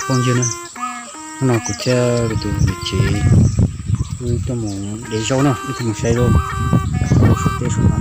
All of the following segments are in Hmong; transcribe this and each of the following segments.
Phooj ywg na, hnub no kuv thiab kuv tus niam tsev wb tuaj mus de zaub na, wb tuaj mus saib zaub, zaub suav teb suav no.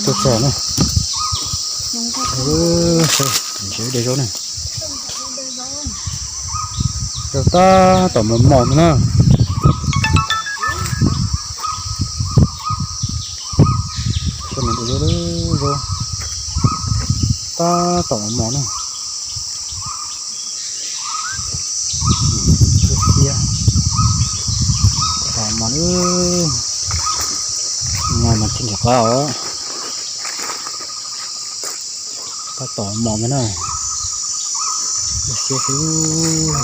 Tus txog na, de zaub na, rau tab tom mos mos no na. Zaub, tab tom mos mos na. Xiab, tab tom mos na, no mas thiaj li qab os. Tab tom mos ntag na. Xiab xwb.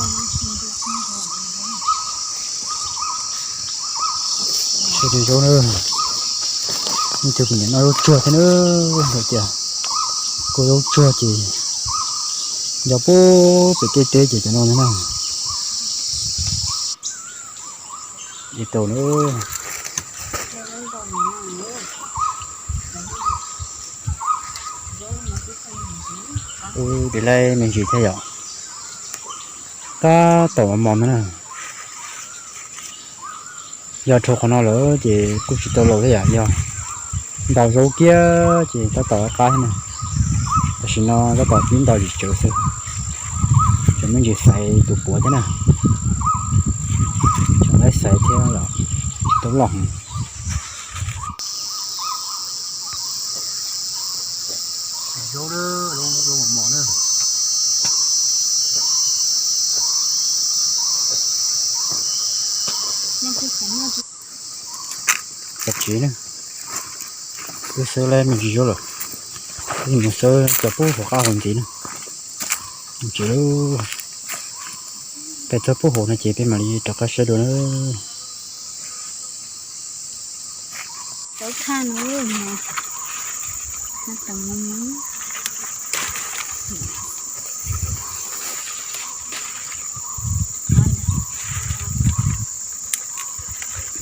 Saib tej zaub na, ib tug kuv niam noj zaub tsuag thiab na, hais tias kua zaub tsuag ces nco puag pem tej teb ces cov no ntag na. Ib tug na, ub, de laib me ntsis thiab yom. Tab tom mos mos ntag na. Yog rau qhov no lawm ces kuj tsis tau laus thiab yom, yog ntaus zaub kiag ces tab tom qab thiab na. Tam sim no tab tom pib ntaus zim tsawv xwb, tseem me ntsis xaiv tus puav thiab na, tseem laib xaiv thiab yom, tsis tau loj heev. Cov tsev na, wb xawb laib me ntsis zaub lawm, wb mus xawb cov pub hauv qab hauv ntxiv na. Tsev, peb txog pub hauv no ces peb mam li rov qab saib dua na.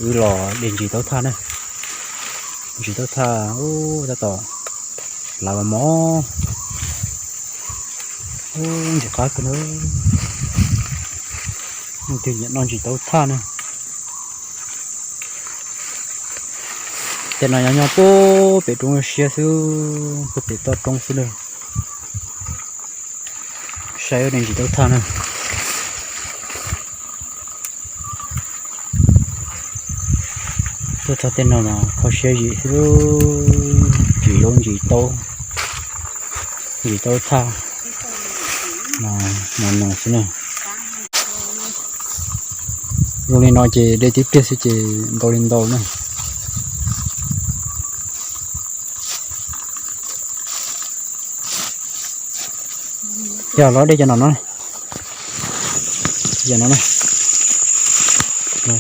Wb los de ntsis taub thaj na, ntsis taub thaj ub tab tom lav mos mos, ub ntsis qab kawg na. Leej twg nyiam noj ntsis taub thaj na. Tej no nyob nyob puag pem roob siab xwb, puag pem toj roob xwb na. Saib de ntsis taub thaj na. Tuaj txog tej no mas kho siab zim xwb, ntsis zaub ntsis taub, ntsis taub thaj, mos mos xwb na. Zoo li no ces de tib pliag xwb ces ntau li ntau na. Yog los de cov no no, cov no na,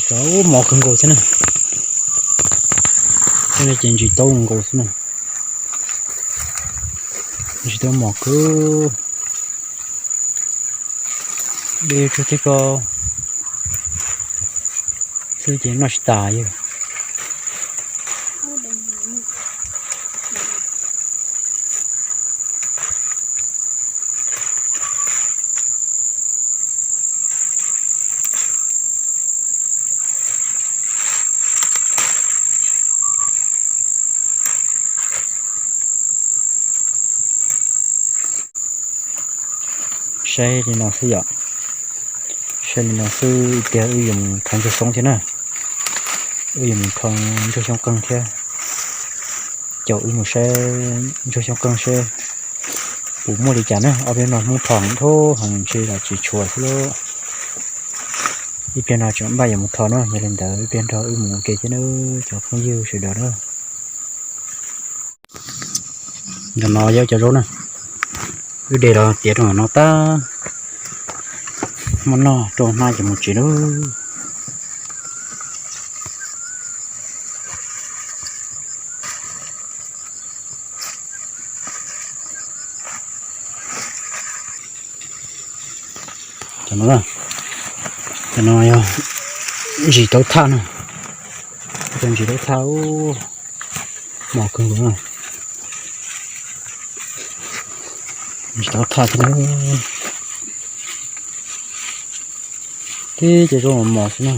cov ub mos kawg nkaus thiab na. Cov no ces ntsis taub nkaus xwb na, ntsis taub mos kawg. De tsuag tib ko xwb ces noj tsis tas yog. Saib li no xwb yom, Li no xwb ib pliag wb yuav mus rho ntsuag xyoob thiab na. Wb yuav mus rho ntsuag xyoob qeej thiab. Caum wb mus saib ntsuag xyoob qeej seb puas muaj li cas na. Ob peb no Hmoob rho heev dhau heev ntshe los tsis tshuav xwb lauj. Ib pliag no tseem npaj yuav mus rho na, yog li ntawd ib pliag nrog wb mus ua ke thiab nawb cov phooj ywg sawv daws na. Ntawm no yog cov zaub na, wb de los tiav rau ntawm no tag, muab noj rau hmab ces mus tsev lawm. Cov no, cov no yog ntsis taub thaj na, cov ntsis taub thaj, mos kawg nkaus na, ntsis taub thaj thiab na. Tib cov zaub mos mos xwb na.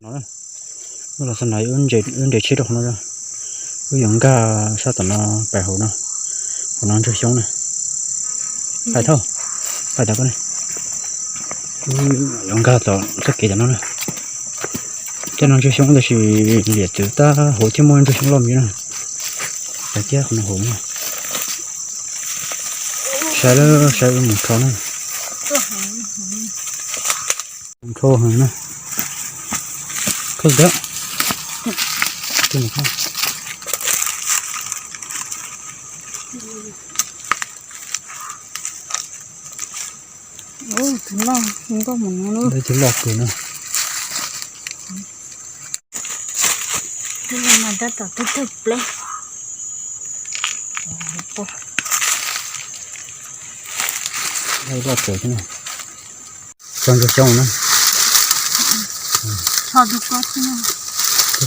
No, wb los xav no, wb nres tsheb rau qhov no, wb yuav nkag sab tom no pais hauv no, hauv no ntsuag xyoob na. Pais thauj, pais tom ko ne, wb yuav nkag tom txoj kev tom no na. Tej no ntsuag xyoob tab sis liam txwv tag, hauv thiab muaj ntsuag xyoob loj me na. Pais kiag qhov no hauv na. Saib lawm saib wb mus rho na. Rho heev na. Koj ntawd. Tus loj nkauj mus no lub. Tus loj kawg na. Tab tom twb tawg pleb. Loj kawg thiab na. Tso ntsuag xyoob na. Tab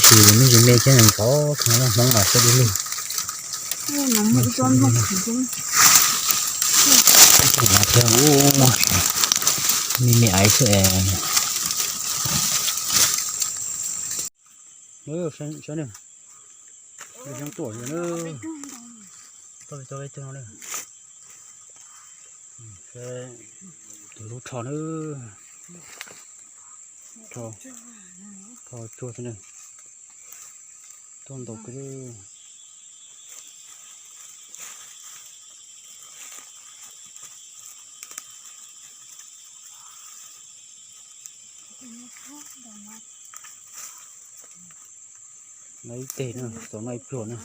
sis me ntsis me thiab, nrov kawg, Hmoob mas siab dub lug. Me me aiv xwb es. Saib ne, xyoob tuaj na. Tau li tau li tau na. Tus hlub rho na. Rho, rho tsuag xwb na. Tuaj ntau kawg. No ib teg na, xav no ib pluag na.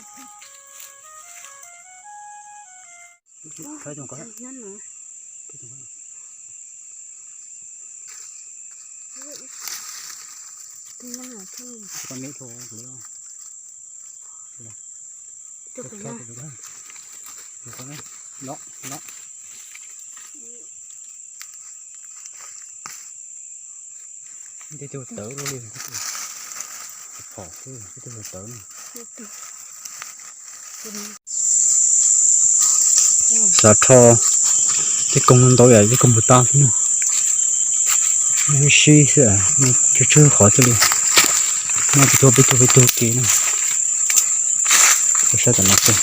No, no. Tej tug tawv luaj li, phom xwb, tej tug tawv na. Xav rho tej koog ntau yam tej koog puas tau xwb na. Sib xwb, tsw tsw qhov thiaj li noj peb tug peb tug peb tug kev na. Saib tom no xwb.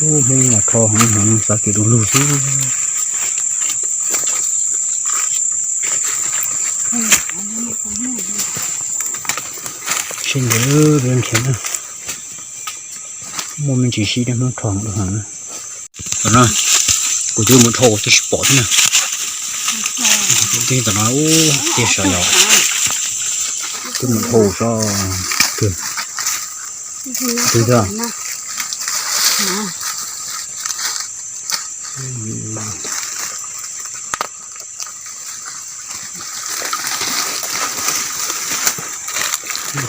Ub, Hmoob mas rho heev, xav kev du lug xwb. Sib ntev peb nrhiav na, muaj me ntsis sib deb Hmoob rho heev na. Tom no kuv twb mus dhau twb tsis pom thiab na. Twb tom no ub tiag sav yom. Twb mus dhau tso. Twb twb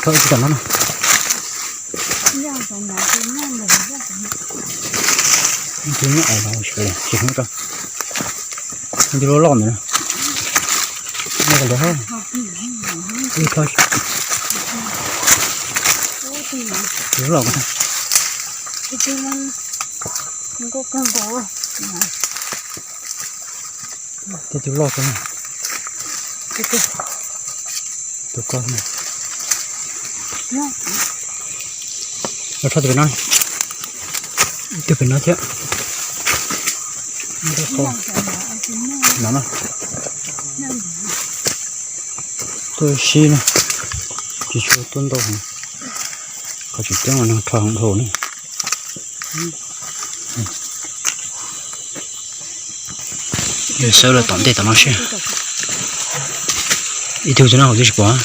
Thawj ib tug tom no na. Ib tug nyob os, tsis hnub rau. Ib tug loj loj ntawd na. Nyob kom ntawd. Ib thawj. Tus loj loj ko. Tej tus loj ko na. Tus ko na. Los rho tus pem no. Ib tug pem no thiab. No na. Tuaj sib na. Tsis tshua tuaj ntau heev. Qhov tseem ceeb mas neeg rho heev dhau na. Sawv los tom ntej tom no seb. Ib tug twg no hauv twb tsis pom.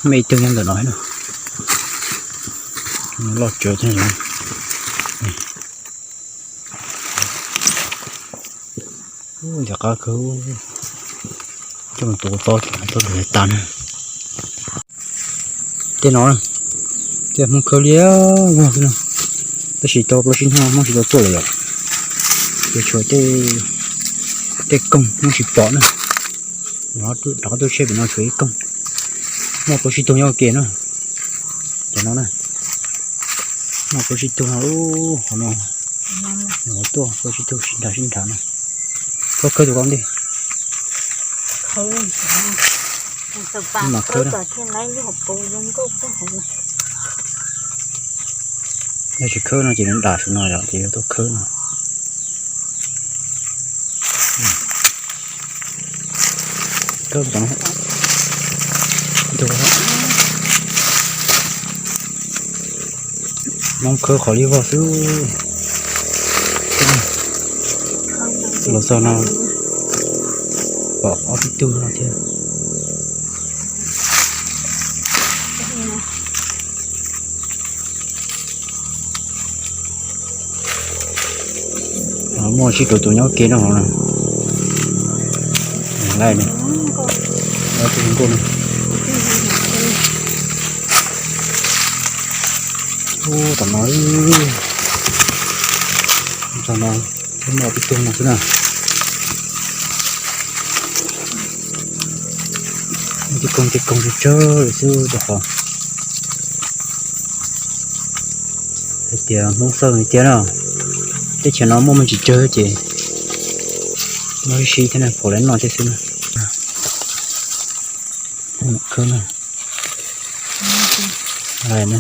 Muaj ib tug nyob ntawm no na. Loj tsawv thiab. Ub, ntiav qab kawg. Coj mus tuav tau ces tuaj lwm tas na. Tej no na, tej Hmoob khawb liab vog xwb na. Tab sis tau plaub tsib hnub Hmoob tsis tau tuaj lawm yom. Ces tshuav tej koog Hmoob tsis pom na. Rov qab tuaj tsheb pem no tshuav ib koog. Muaj plaub tsib tug nyob ua ke na. Cov no na. Muaj plaub tsib tug no, qhov no. Tuaj plaub tsib tug sib nrad sib nrad no. Koj khawb tus ko ntej. Mas khawb na. Yog tsis khawb no ces nws dam saum no yom, ces yuav tuaj khawb no. Khawb tom no. Hmoob khawb qhov liab vog xwb. Los txog no pom ob peb tug no thiab. Muaj tsib rau tus nyob ke no. Laij ne, laij tus nkauj no. Ub, tom no, tom no, muaj ob peb tug no xwb na. Tej koog tej koog tsawg tsawg xwb rau qhov hais tias Hmoob xawj tiag na. Teb chaws no muaj me ntsis tsawg ces muaj ib si thiab na, pom lawv noj thiab xwb na. Khawb na.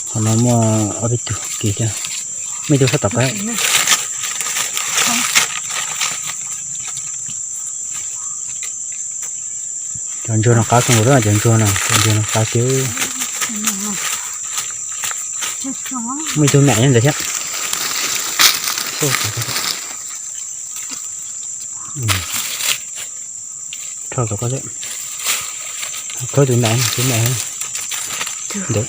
Qhov no muaj ob peb tug kiag thiab. Muaj ib tug sab tom qab. Cov ntsuag no qab kawg nkaus, cov ntsuag no, cov ntsuag no qab tiag. Muaj ib tug nam nyob ntawd thiab. Rho kom koj thiab. Khawb tus nam, tus nam ntawd.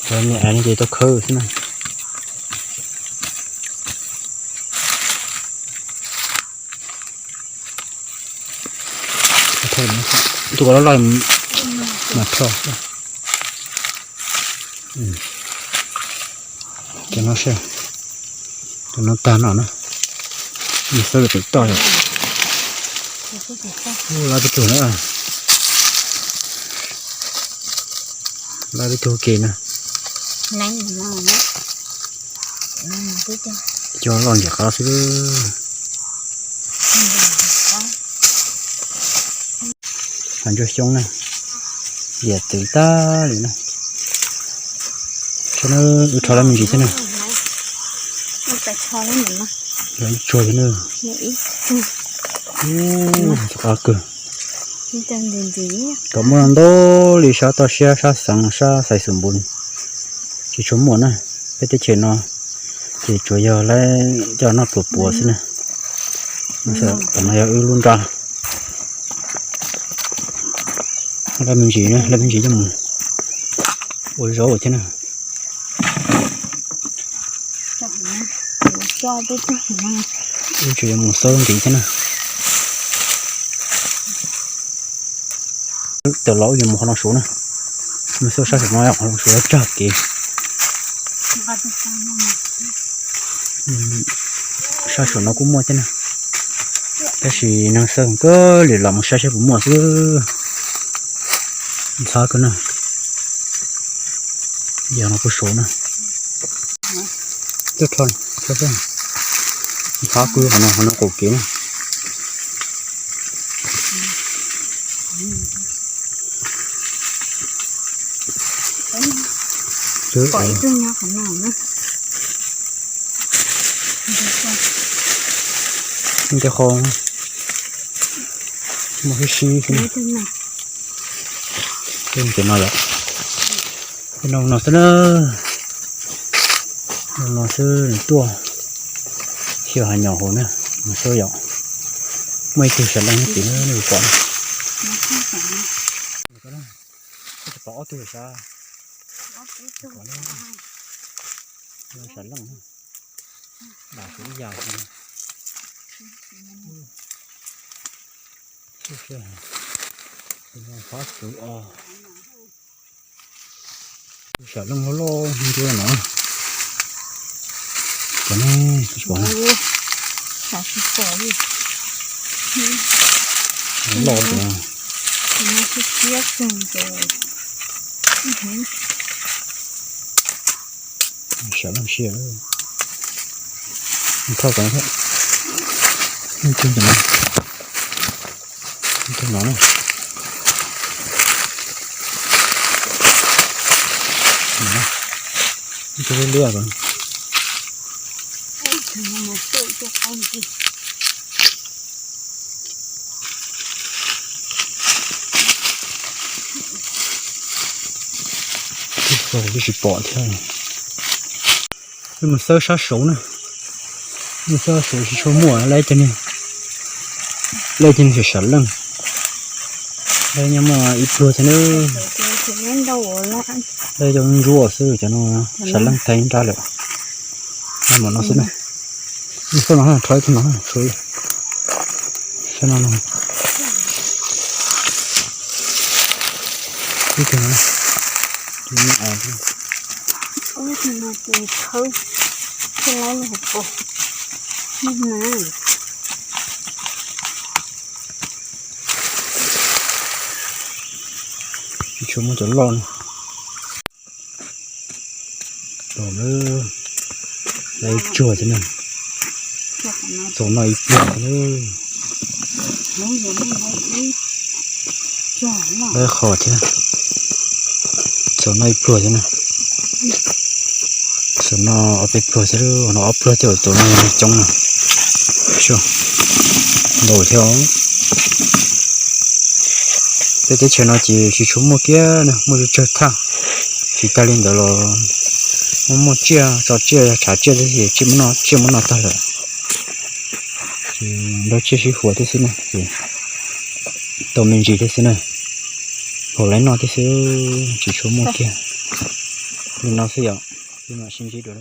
Cov niam ces tau khawb xwb na. Tus ko loj loj mas rho. Cov no seb, cov no tag no na. Nws xawb lawm pem toj yom. Lab peb tug na. Lab peb tug ke na. Cov loj ntxim qab xwb. Hav ntsuag xyoob na, liam txwv tag li na. Saib na, wb rho lab me ntsis thiab na. Ib tsuag thiab na. Ntxim qab kawg. Kom muaj ntau li sab toj siab, sab xeev, sab xaiv xum npus, tsis tshua muaj na. Peb teb chaws no ces tsuas yog lawv coj noj pluas puav xwb na. Tam no yog wb lub nra. Lab me ntsis, lab me ntsis coj mus ua zaub thiab na. Wb tseem yuav mus xawb ntxiv thiab na. Tam los wb yuav mus qhov no suav na. Mus xawb sab saum no, qhov no suav tsag kev. Sab saum no kuj muaj thiab na, tab sis neeg xawb kawg li los mus saib saib puas muaj xwb. Ntxhab kawg na. Yog no kuj suav na. Ntxhab kawg, qhov no, qhov no qaum kev na. Tej qho muaj sib sib xwb. Tej no yom, tej no no xwb na, no xwb nws tuaj. Xyov hav nyom hauv na, no xwb yom. Muaj ib tug sav leej nyob tid na, nej pom. Pom ob tug sav, sav leej, dam kuv ib yam. Sav leej loj loj ntsuab no. Cov no, loj loj. Sav leej siab. Thauj cov no thiab. Tus no na. Tus liab liab. Twb tsis pom thiab. Wb mus xawb sab saud na. Mus xawb sab saud tsis tshua muaj, lawv cov niag, lawv cov niag sav leej. Lawv nyob muaj ib pluag thiab na. Lawv cov ntsuab xwb, cov no sav leej tag nrab lawm. Nyob no xwb na. Mus xawb no, rho ib tug no suav. Saib no no. Ib tug no. Tsis tshua muaj cov loj na. Lawv ib tsuag thiab na. Txaus noj ib pluag thiab na. Lawv qhov thiab. Txaus noj ib pluag thiab na. Txaus noj ob peb pluag thiab, no ob pluag thiab, txaus noj coob na. Ntau thiab. Peb teb chaws no ces tsis tshua muaj kiag na, muaj tsawg tsawg thaj. Tsis tag li ntawd los muaj muaj tsiaj, tso tsiaj, tshav tsiaj tib si, tsiaj muab noj tag lawm. Ces nrog tsiaj sib huas tib si na, ces tau me ntsis tib si na, haus laib noj tib si, tsis tshua muaj kiag. Li no xwb yom, peb mam sib ntsib dua.